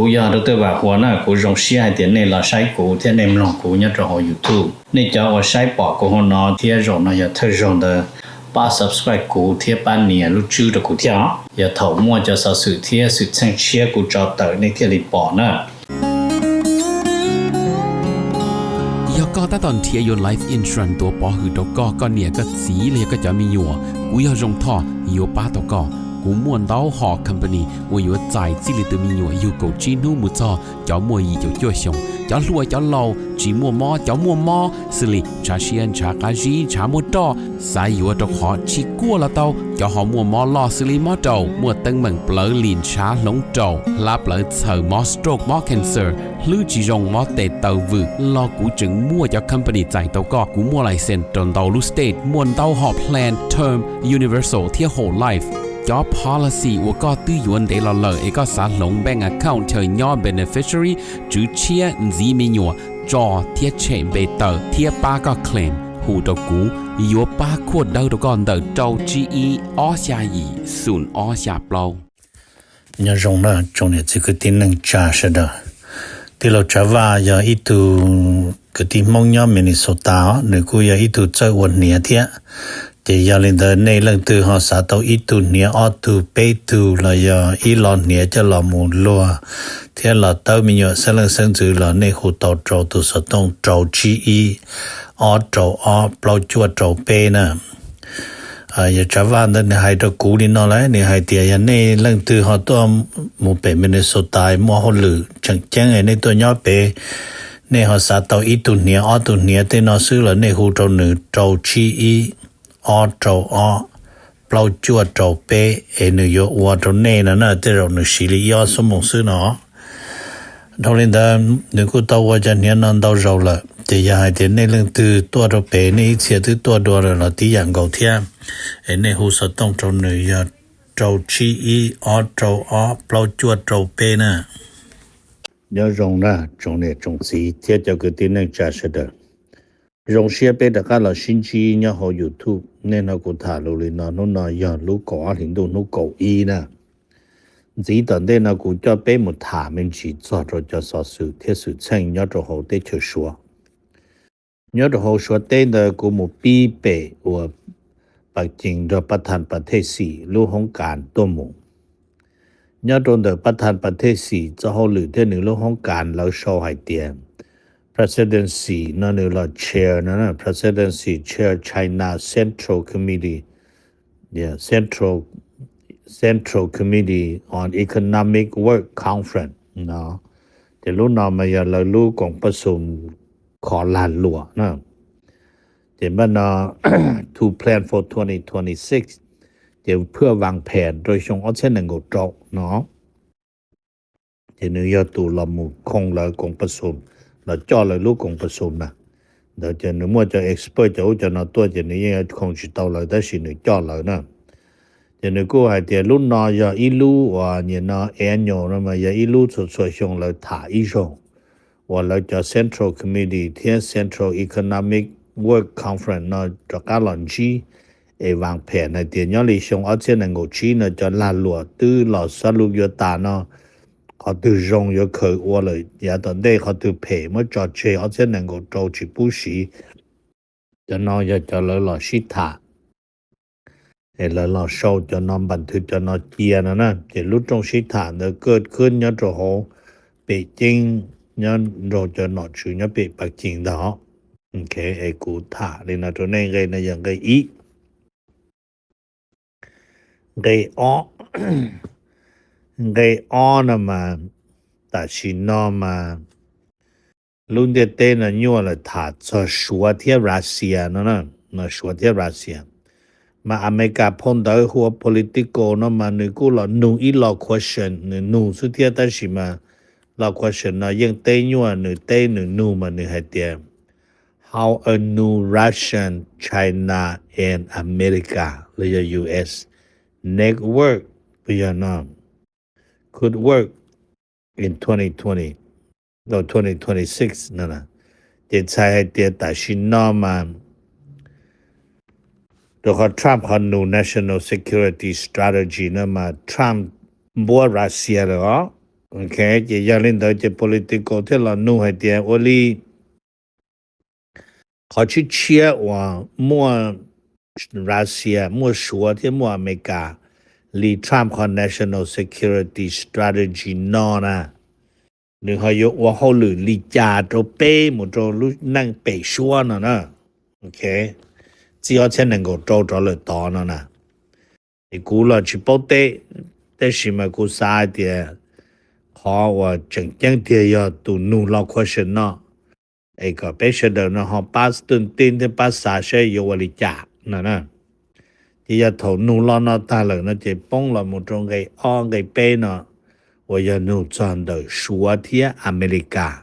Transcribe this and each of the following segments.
Kuv yog Doctor Vam Huas na, kuv zoo siab hais tias nej los saib kuv thiab nej mloog kuv nyob rau hauv YouTube. Nej cov uas saib pom kuv hauv no thiab zaum no yog thawj zaug ntawd, pab subscribe kuv thiab pab nias lub tswb rau kuv thiab os. Yog thaum muaj cov xov xwm thiab xwm txheej tshiab kuv tso tawm nej thiaj li pom na. Yog koj tab tom nrhiav yuav life insurance tuav pov hwm rau koj, koj niam koj txiv los yog koj cov me nyuam, kuv yog Zoo Thoj yuav pab tau koj. Kuv muaj ntau hom company uas yuav txais txij li tus me nyuam yug kaum tsib hnub mus txog cov muaj yim caum cuaj xyoos, cov hluas cov laus, tsis muaj mob cov muaj mob, xws li ntshav siab ntshav qab zib ntshav muaj roj, xav yuav rau qhov tsis kuaj los tau, cov ho muaj mob loj xws li mob raum, muaj teeb meem plawv lim ntshav hloov raum, hlab plawv txhaws, mob stroke mob cancer, hlwb tsis zoo mob tes taw vwm los kuv tseem muaj cov company txais tau koj. Kuv muaj license rau ntau lub state, muaj ntau hom plan term, universal thiab whole life. Cov policy uas koj twb yuav ntev los lawm es koj xav hloov bank account chaw nyob beneficiary, tswv tshiab, ntxiv me nyuam, tso thiab tshem npe tawm thiab pab koj claim, hu rau kuv, yuav pab khuaj dawb rau koj ntawm rau tsib ib ob xya yim xoom ob xya plaub. Nyob zoo na tsoom niam txiv kwv tij neej tsa sawv daws. Tij laug Tsav Vaj yog ib tug kwv tij Hmoob nyob Minnesota os, nws kuj yog ib tug txawj ua hniav thiab. Ces yog li ntawd nej leej twg ho xav tau ib tug hniav ob tug peb tug los yog ib lo hniav coj los mus luag thiab los tawb me nyuam xeeb leej xeeb ntxwv los nej hu tau rau tus xov tooj rau tsib ib ob rau ob plaub cuaj rau peb na. Yawg Tsav Vaj ntawd nws hais rau kuv li no lawm, nws hais tias yog nej leej twg ho tuaj mus pem Minnesota muaj hauj lwm tseem ceeb nej tuaj nyob pem, nej ho xav tau ib tug hniav ob tug hniav tej no xwb los nej hu rau nws rau tsib ib ob rau ob plaub cuaj rau peb es nws yuav ua rau nej no na, tej zaum nws siv li ib ob xuab moos xwb no. Dhau li ntawd nws kuj tau ua cov hniav no ntau zaus lawm, ces yog hais tias nej leej twg tuaj rau pem nej ib txhia twb tuaj dua lawm los tib yam nkaus thiab, es nej hu xov tooj rau nws yog rau tsib ib ob rau ob plaub cuaj rau peb na. Nyob zoo na tsoom niam tsoom txiv thiab cov kwv tij neej tsa sawv daws. Zoo siab peb rov qab los sib ntsib nyob hauv YouTube. Nej hnov kuv tham lus li no, hnub no yog lub kaum ob hlis ntuj hnub kaum ib na. Ntxiv tom ntej no kuv coj peb mus tham me ntsis txog rau cov xov xwm thiab xwm txheej nyob rau hauv teb chaws Suav. Nyob rau hauv Suav teb ntawd kuv mus pib pem uas Pas Cees nrog Pab Thas Pas Thej Xim lub hoob kas tuaj mus. Nyob rau ntawm Pab Thas Pas Thej Xim txoj hauj lwm thiab nws lub hoob kas lawv sau hais tias presidency no nws los chair no, presidency chair China Central Committee, Central Central Committee on Economic Work Conference no. Ces lub no mas yog lawv lub koom pab xum kho lag luam na. Ces npaj no to plan for twenty twenty six, ces phwaj vas phem rau xyoo ob txhiab nees nkaum rau no. Ces nws yog tus los mus khoo lawv koom pab xum, los coj lawv lub koom pab xum na. Ntawd ces nws muaj cov expert cov ub cov no tuaj ces nws yeej khoo tsis tau lawv tab sis nws coj lawv na. Ces nws kuj hais tias lub no yog ib lub uas nim no annual no mas yog ib lub txhua txhua xyoo lawv tham ib zaug, uas lawv cov Central Committee thiab Central Economic Work Conference no rov qab los ntsib es vas phem hais tias nyob li xyoo ob txhiab nees nkaum tsib no cov lag luam twb los xab lub yuav tas no, qhov twg zoo yuav khaws ua lawm yav tom ntej, qhov twg phem muab tso tseg ob txhiab nees nkaum rau tsis pub siv. Cov no yog cov lawv los sib tham es lawv los sau cov no npas thwv cov no cia no na. Ces lub rooj sib tham ntawd kaj khwb nyob rau hauv Pem Ceeb, nyob nrog cov nom tswv nyob pem Pas Cees ntag. Es kuv tham li no rau nej, nqe no yog nqe ib. Nqe ob, nqe ob no mas tam sim no mas lub ntiaj teb no nyuaj lawm tham txog Suav thiab Russia no, Suav thiab Russia. Mas Amelikas phau ntawv hu ua Politico no mas nws kuj los nug ib lo question, nws nug xwb thiab tab sis mas lo question no yeej teb nyuaj, nws teb nws nug mas nws hais tias, how a new Russian, China and America los yog U S network, yog no, could work in twenty twenty, twenty twenty six no. Ces txhais hais tias tam sim no mas rau qhov Trump qhov nus National Security Strategy no mas Trump npuab Russia lawm os. Ok, ces yog li ntawd ces Politico thiaj los nug hais tias ua li qhov tshiab tshiab uas muaj Russia, muaj Suav thiab muaj Amelikas li Trump qhov National Security Strategy no na, nws ho yuav ua hauj lwm li cas rau peb mus rau lub neej pem suab no na. Ok, txij ob txhiab nees nkaum rau rov lawm tod no na. Es kuv los tsis paub teb, tab sis mas kuv xav hais tias qhov uas tseem ceeb tiag yog tus nug lo question no, es kom peb sawv daws no ho pab tij thiab pab xav saib yuav ua li cas no na. Ces yog thaum nug lo no tag lawm no ces poob los mus rau nqe ob nqe peb no, uas yog nug txog ntawm Suav thiab Amelikas.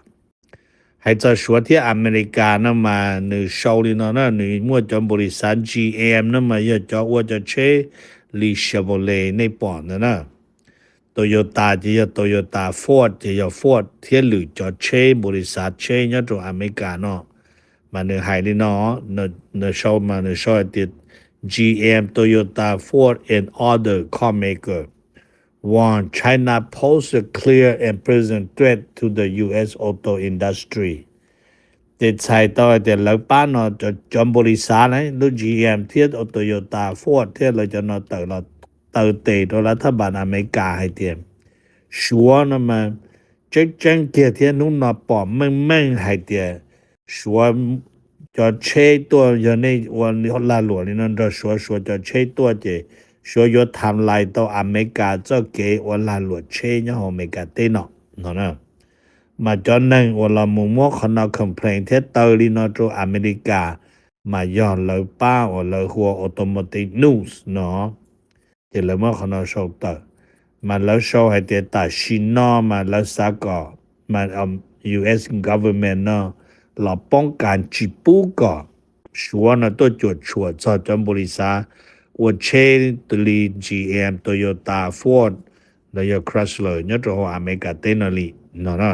Hais txog Suav thiab Amelikas no mas nws sau li no na, nws muaj cov npaum li xav G M no mas yog cov ua cov tsheb li Chevrolet nej pom ntawd na. Toyota ces yog Toyota, Ford ces yog Ford thiab lwm cov tsheb npaum li xav tsheb nyob rau Amelikas no. Mas nws hais li no, nws sau mas nws sau hais tias G M, Toyota, Ford and other car maker warn China pose a clear and present threat to the U S auto industry. Ces txhais tau hais tias lawv pab no cov npaum li xav na, lub G M thiab Toyota, Ford thiab lawv cov no tawm los taw tes rau lav thaj npas Amelikas hais tias Suav no mas tseeb tseeb kiag thiab hnub no pom meej meej hais tias Suav cov tsheb tuaj, yog nej ua lag luam li no nrog Suav, Suav cov tsheb tuaj ces Suav yuav tham lais tau Amelikas txoj kev ua lag luam tsheb nyob hauv Amelikas teb no no na. Mas cov neeg uas los mus muab qhov no complain thiab taw li no rau Amelikas mas yog lawv pab uas lawv hu ua Automotive News no. Ces lawv muab qhov no sau tawm, mas lawv sau hais tias tam sim no mas lawv xav kom mas U S government no los poob kas tsis pub kom Suav no tuaj cuam tshuam txog cov npaum li xav ua tsheb li G M, Toyota, Ford los yog Chrysler nyob rau hauv Amelikas teb no li no na.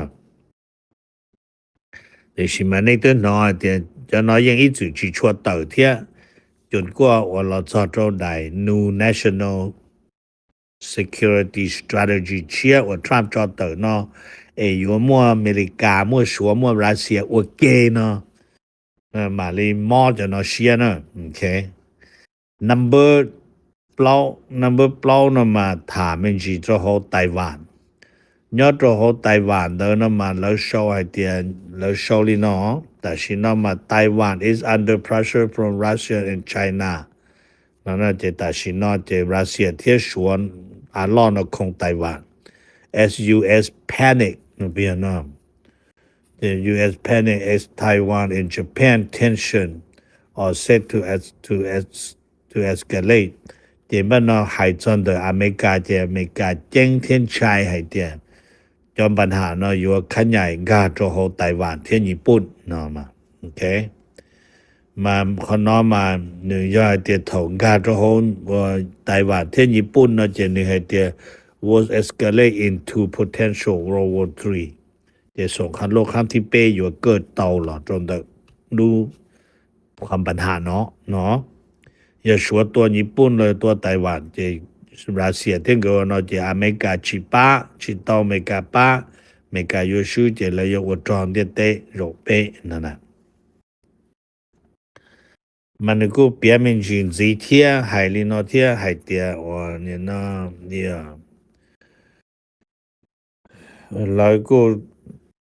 Tiam sis mas nej twb hnov hais tias cov no yeej ib txwm tsis tshua tawm thiab. Cun kuaj uas los txog rau daim new national security strategy tshiab uas Trump tso tawm no, es yuav muaj Amelikas, muaj Suav, muaj Russia ua ke no, mam li mob cov no siab na. Ok, number plaub, number plaub no mas tham me ntsis rau hauv Taiwan. Nyob rau hauv Taiwan ntawd no mas lawv sau hais tias, lawv sau li no, tam sim no mas Taiwan is under pressure from Russia and China. No ces tam sim no ces Russia thiab Suav a loj no khoom Taiwan as U S panic no. Ces U S panic as Taiwan and Japan tension are set to, to, to escalate. Ces npaj no hais txog ntawm Amelikas ces Amelikas ceeb thiab ntshai hais tias cov npa nham no yuav khab nyaim nkag rau hauv Taiwan thiab Nyij Pooj no. Ok, mas qhov no mas nws yog hais tias thaum nkag rau hauv Taiwan thiab Nyij Pooj no ces nws hais tias will escalate into potential World War Three. Ces xoom khab loj khab thib peb yuav kaj tau los rau ntawm lub qhov npa nham no no. Yog Suav tua Nyij Pooj los tua Taiwan ces Russia thiab nkawd no ces Amelikas tsis pab, tsis tau Amelikas pab, Amelikas yuav swb ces lawv yuav ua rog ntiaj teb zaum peb no na. Mas nws kuj piav me ntsis ntxiv thiab hais li no thiab hais tias uas no, lawv kuj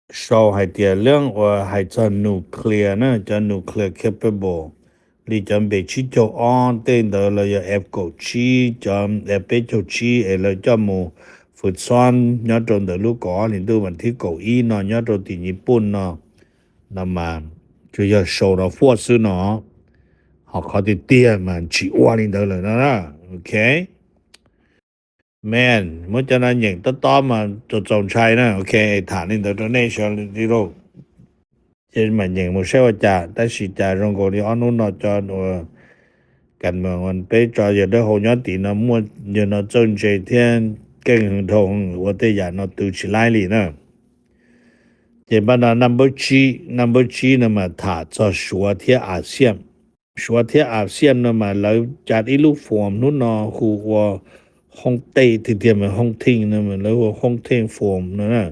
sau hais tias leej uas hais txog nuclear na, cov nuclear capable li cov npe tsib caug ob tej ntawd los yog F kaum tsib, cov F peb caug tsib es lawv coj mus fwv txhob nyob rau ntawm lub kaum ob hlis ntuj vas thib kaum ib no nyob rau tim Nyij Pooj no, no mas tsuas yog sau rau fuaj xwb no. Ho qhov tiag tiag mas tsis ua li ntawd lawm no. Ok, man, muab cov no nyeem tob tob mas txaus txaus ntshai na. Ok, tham li ntawd rau nej sawv daws li lauj. Ces mam nyeem mus saib ua cas, tab sis cas zoo nkaus li ob hnub no cov uas kas meem uas peb tso yawg dawb hau nyob tim no muaj yawg no txawj ntse thiab keej heev dhau, ua tej yam no twv tsis laib li na. Ces npaj no number tsib, number tsib no mas tham txog Suav thiab ASEAN. Suav thiab ASEAN no mas lawv ca ib lub forum hnub no hu ua hoob teb tiag tiag mas hoob theej no mas lawv hu hoob theej forum no na.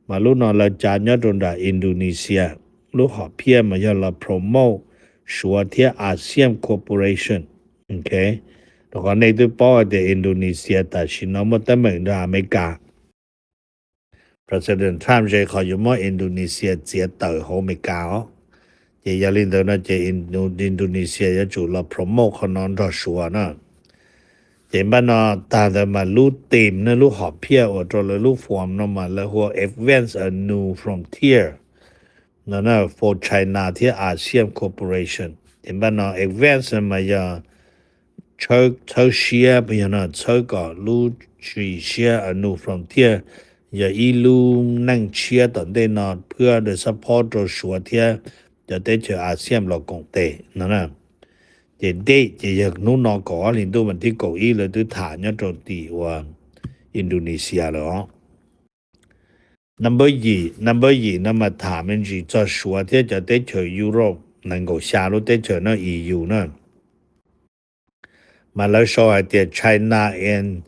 Mas lub no lawv tsav nyob rau nram Indonesia, lub hom phiaj mas yog los promote Suav thiab ASEAN cooperation. Ok, rau qhov nej twb paub hais tias Indonesia tam sim no muaj teeb meem nrog Amelikas. President Trump ze qhov yuav muab Indonesia txiav tawm hauv Amelikas os. Ces yog li ntawd no ces Indonesia yuav tsum los promote qhov no nrog Suav na. Ces npaj no tag ntawd mas lub team ne, lub hom phiaj uas rau lawv lub forum no mas lawv hu ua Advance a New Frontier no na, for China thiab ASEAN cooperation. Ces npaj no advance mas yog txhawb siab, yog no txhawb kom lub tswv siab a new frontier, yog ib lub neej tshiab tom ntej no phwab de support rau Suav thiab cov teb chaws ASEAN los koom tes no na. Ces date ces yog hnub no kaum ob hlis ntuj vas thib kaum ib lawv twb tham nyob rau tim uas Indonesia lawm os. Number yim, number yim no mas tham me ntsis txog Suav thiab cov teb chaws Europe nees nkaum xya lub teb chaws no E U na. Mas lawv sau hais tias China and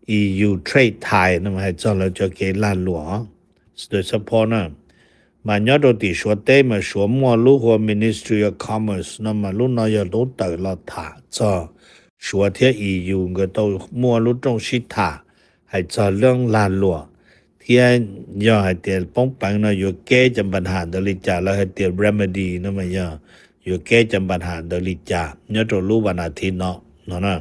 E U trade ties no mas hais txog lawv cov kev lag luam, support na. Mas nyob rau tim Suav teb mas Suav muaj lub hu ua Ministry of Commerce no mas lub no yog lub tawm los tham txog Suav thiab E U nkawd tau muaj lub rooj sib tham hais txog lub lag luam, thiab yog hais tias poob peev no yuav keb cov npa ham ntawd li cas, lawv hais tias remedy no mas yog yuav keb cov npa ham ntawd li cas nyob rau lub vas nas thiv no no na.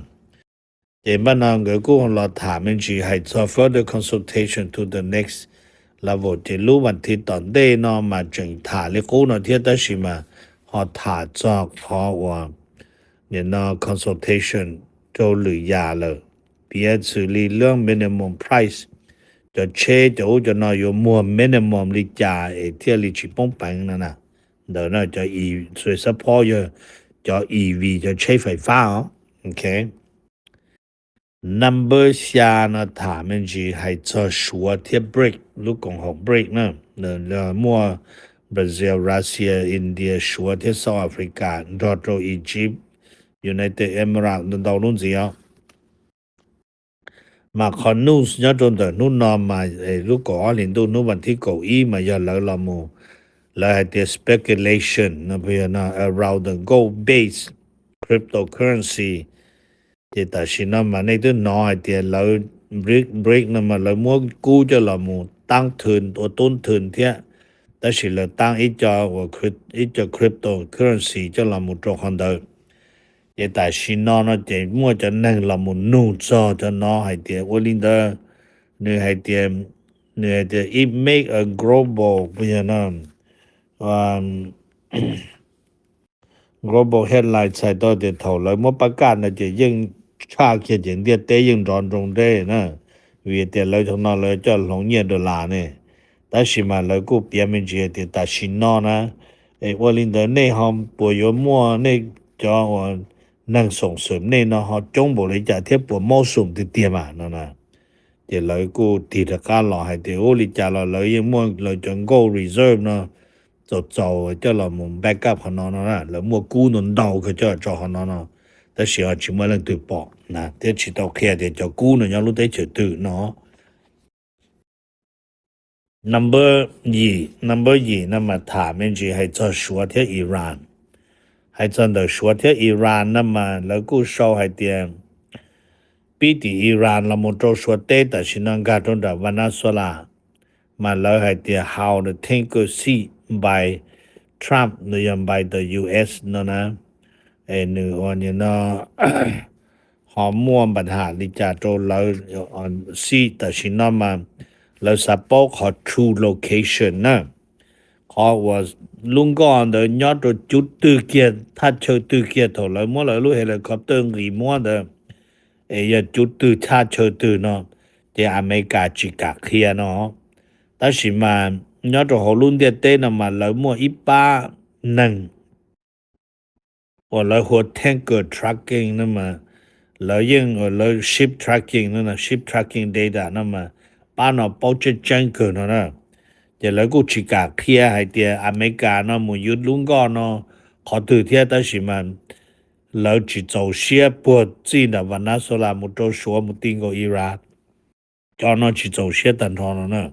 Ces npaj no nkawd kuj los tham me ntsis hais txog further consultation to the next level. Ces lub vas thiv tom ntej no mas tseem tham li qub no thiab, tab sis mas ho tham txog qhov uas nim no consultation rau lwm yam lawm, piav xws li lub minimum price, cov tsheb cov ub cov no yuav muag minimum li cas es thiaj li tsis poob peev no na. Ntawd no cov support yog cov E V, cov tsheb fais fab os. Ok, number xya no tham me ntsis hais txog Suav thiab BRICS, lub koom haum BRICS na, muaj Brazil, Russia, India, Suav thiab South Africa nrog rau Egypt, United Emirates ntau ntau lub ntxiv os. Mas qhov news nyob rau ntawm hnub no mas lub kaum ob hlis ntuj hnub vas thib kaum ib mas yog lawv los mus, lawv hais tias speculation no, around the gold base cryptocurrency. Ces tam sim no mas nej twb hnov hais tias lawv BRICS, BRICS no mas lawv muab kub coj los mus taab thwm ua tub thwm thiab, tab sis lawv taab ib co, ib co cryptocurrency coj los mus rau qhov ntawd. Ces tam sim no no ces muaj cov neeg los mus nug txog cov no hais tias ua li ntawd, nws hais tias, nws hais tias it make a global, yog no, global headline txhais tau tias thaum lawv muab pab kaj no ces yeej tshaj kiag ces ntiaj teb yeej nrov nroo nreb na, vim tias lawv thaum no lawv coj hloov nyiaj dollar ne. Tab sis mas lawv kuj piav me ntsis tias tam sim no na, es ua li ntawd nej ho puas yuav muaj nej cov uas neeg xoom xwm nej no ho coob npaum li cas thiab puas mob xoom tiag tiag mas no na. Ces lawv kuj tig rov qab los hais tias ua li cas los lawv yeej muaj lawv cov gold reserve no txaus txaus coj los mus back up qhov no no na, lawv muaj kub ntau ntau kawg coj tso qhov no no, tab sis ho tsis muaj leej twg pom na thiab tsis tau qhia tias cov kub no nyob lub teb chaws twg no. Number yim, number yim no mas tham me ntsis hais txog Suav thiab Iran. Hais txog ntawm Suav thiab Iran no mas lawv kuj sau hais tias pib tim Iran los mus rau Suav teb tam sim no nkag rau nram Venezuela, mas lawv hais tias how the tanker sink by Trump no yog by the U S no na. Es nws ua ni no ho muaj npa ham li cas rau lawv sink tam sim no mas lawv xav paub qhov true location na. Qhov uas lub nkoj ntawd nyob rau cub twg kiag, thaj chaw twg kiag thaum lawv muab lawv lub helicopter nqis muab ntawd, es yog cub twg thaj chaw twg no, ces Amelikas tsis kam qhia no. Tab sis mas nyob rau hauv lub ntiaj teb no mas lawv muaj ib pab neeg uas lawv hu ua tanker tracking no mas, lawv yeej, lawv ship tracking no, ship tracking data no mas pab no paub tseeb tseeb kawg no na. Ces lawv kuj tsis kam qhia hais tias Amelikas no mus yuav lub nkoj no qhov twg thiab, tab sis mas lawv tsis txaus siab puag txij nram Venezuela mus rau Suav mus ti nkaus Iran. Cov no tsis txaus siab tag nrho no na.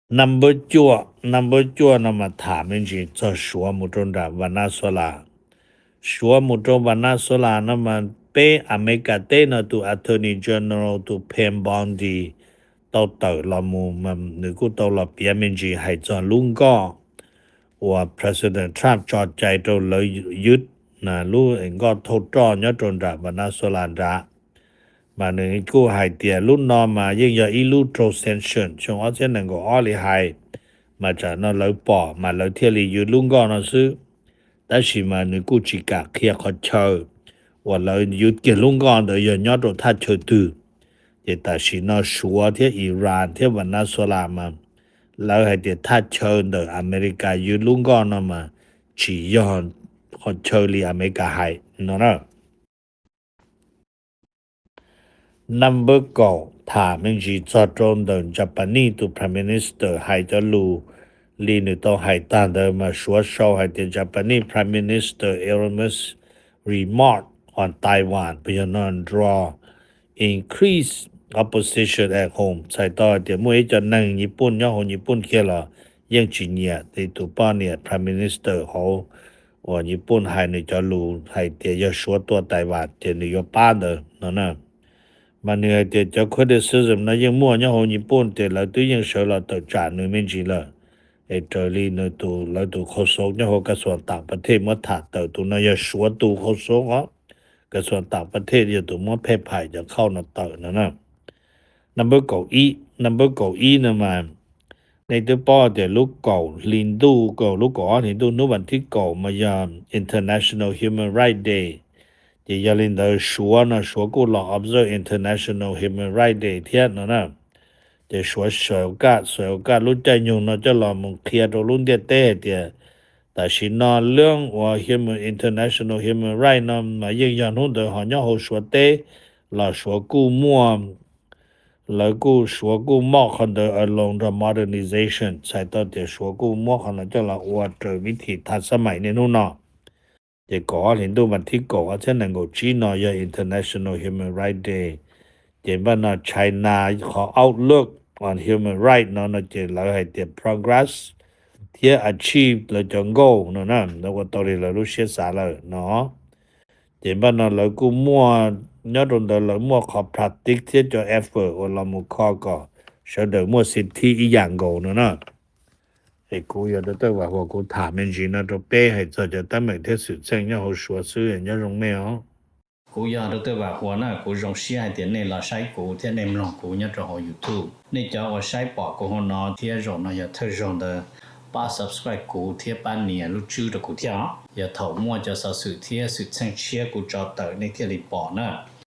Number cuaj, number cuaj no mas tham me ntsis txog Suav mus rau nram Venezuela. Suav mus rau Venezuela no mas peb Amelikas teb no tus Attorney General tus Pam Bondi tau tawm los mus mas nws kuj tau los piav me ntsis hais txog lub nkoj uas President Trump tso cai rau lawv ywj lub nkoj thauj roj nyob rau nram Venezuela nrad. Mas nws kuj hais tias lub no mas yeej yog ib lub draw sanction xyoo ob txhiab nees nkaum ob li hais, mas tsam no lawv pom mas lawv thiaj li ywj lub nkoj no xwb. Tab sis mas nws kuj tsis kam qhia qhov chaw uas lawv ywj kiag lub nkoj ntawd yog nyob rau thaj chaw twg. Ces tam sim no Suav thiab Iran thiab Venezuela mas lawv hais tias thaj chaw ntawm Amelikas ywj lub nkoj no mas tsis yog qhov chaw li Amelikas hais no na. Number kaum, tham me ntsis txog rau ntawm Japanese tus Prime Minister hais cov lus li nws tau hais tag ntawd mas Suav sau hais tias Japanese Prime Minister Aoyama's remark on Taiwan puas yog no draw increase opposition at home, txhais tau hais tias muaj ib co neeg Nyij Pooj nyob hauv Nyij Pooj kiag los yeej tsis nyiam li tus poj niam Prime Minister hauv uas Nyij Pooj hais nws cov lus hais tias yog Suav tua Taiwan ces nws yuav pab ntawd no na. Mas nws hais tias cov criticism no yeej muaj nyob hauv Nyij Pooj ces lawv twb yeej sawv los tawm tsam nws me ntsis lawm. Es raws li nws tus, lawv tus khau xoob nyob hauv kas xuas tam pa thej muab tham tawm, tus no yog Suav tus khau xoob os, kas xuas tam pa thej yog tus muab phej phais cov khauj no tawm no na. Number kaum ib, number kaum ib no mas nej twb paub tias lub kaum hli ntuj, kaum, lub kaum ob hli ntuj hnub vas thib kaum mas yog International Human Rights Day. Ces yog li ntawd Suav no Suav kuj los observe International Human Rights Day thiab no na. Ces Suav sawv kaj, sawv kaj lub caij nyoog no coj los mus qhia rau lub ntiaj teb hais tias tam sim no lub uas human, International Human Rights no mas yeej yog hnub ntawd ho nyob hauv Suav teb los Suav kuj muaj, lawv kuj, Suav kuj muab qhov ntawd along nrog modernization, txhais tau tias Suav kuj muab qhov no coj los ua raws vib thim thaj xab maim niaj hnub no. Ces kaum ob hlis ntuj vas thib kaum ob txhiab nees nkaum tsib no yog International Human Rights Day. Ces npaj no China qhov outlook on human rights no no ces lawv hais tias progress thiab achieve lawv cov goal no na, lawv ua tau li lawv lub siab xav lawm no. Ces npaj no lawv kuj muaj, nyob rau ntawd lawv muaj qhov practice thiab cov effort uas los mus kho kom sawv daws muaj xib thib ib yam nkaus no na. Es kuv yog Doctor Vam Huas, kuv tham me ntsis no rau peb hais txog cov teeb meem thiab xwm txheej nyob hauv Suav xwb, nyob zoo nej os. Kuv yog Doctor Vam Huas na, kuv zoo siab hais tias nej los saib kuv thiab nej mloog kuv nyob rau hauv YouTube. Nej cov uas saib pom kuv hauv no thiab zaum no yog thawj zaug ntawd, pab subscribe kuv thiab pab nias lub tswb rau kuv thiab os. Yog thaum muaj cov xov xwm thiab xwm txheej tshiab kuv tso tawm nej thiaj li pom na.